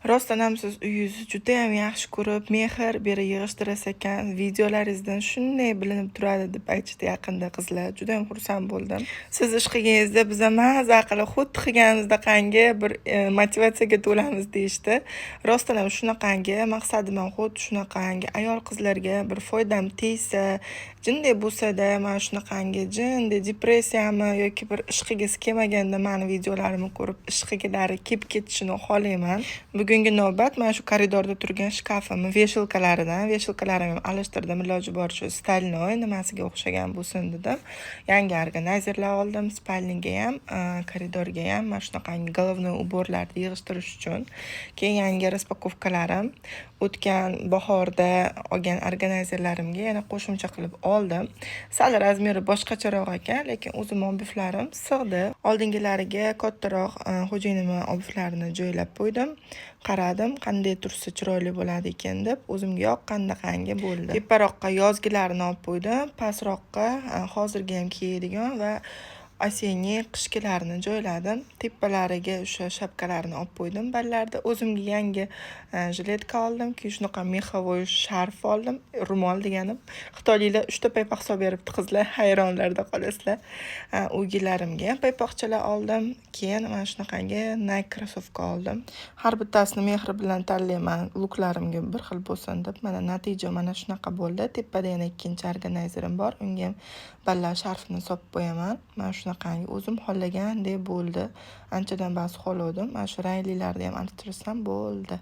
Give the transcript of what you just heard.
Rostdan ham siz uyingizni judayam yaxshi ko'rib, mehr berib yig'ishtirasiz ekan. Videolaringizdan shunday bilinib turadi, deb aytishdi yaqinda qizlar. Judayam xursand bo'ldim. Siz ish qilganingizda biz ham maza qilib, xuddi qilganimizdaqangi bir motivatsiyaga to'lamiz, deyishdi. Rostdan ham shunaqangi maqsadim ham xuddi shunaqangi ayol qizlarga bir foydam tegsa, jinday bo'lsa-da, mana shunaqangi jinday depressiyami yoki bir ish qilgisi kelmaganda mani videolarimni ko'rib ish qilgilari kelib ketishini xohlayman. Bugungi navbat mana shu koridorda turgan shkafimni вешалка laridan. Вешалка larimni ham alishtirdim. Iloji boricha стальной nimasiga o'xshagan bo'lsin dedim. Yangi органайзер lar oldim. Спальня ga ham, koridorga ham mana shunaqangi головной убор larni yig'ishtirish uchun. Keyin yangi распаковка larim, o'tgan bahorda olgan органайзер larimga yana qo'shimcha qilib oldim. Sal размер i boshqacharoq ekan, lekin o'zim обувь larim sig'di. Oldingilariga kattaroq xo'jayinimni обувь larini joylab qo'ydim. Qaradim, qanday tursa chiroyli bo'ladi ekan deb, o'zimga yoqqandaqangi bo'ldi. Teparoqqa yozgilarini olib qo'ydim, pastroqqa hozirgi ham kiyadigan va осенний qishkilarini joyladim. Tepalariga o'sha shapkalarni olib qo'ydim ballarda. O'zimga yangi жилетка oldim, keyin shunaqa меховой sharf oldim, ro'mol deganim. Xitoyliklar 3 ta paypoq solib beribdi, qizlar, hayronlarda qolasizlar. Uygilarimga ham paypoqchalar oldim. Keyin mana shunaqangi Nike krossovka oldim. Har bittasini mehr bilan tanlayman, лук larimga bir xil bo'lsin deb. Mana, natija mana shunaqa bo'ldi. Tepada yana ikkinchi органайзер im bor. Unga ham balla sharfni solib qo'yaman. Mana shunaqangi o'zim xohlagandek bo'ldi. Anchadan bas xohlovdim. Mana shu ranglilarni ham alishtirsam bo'ldi.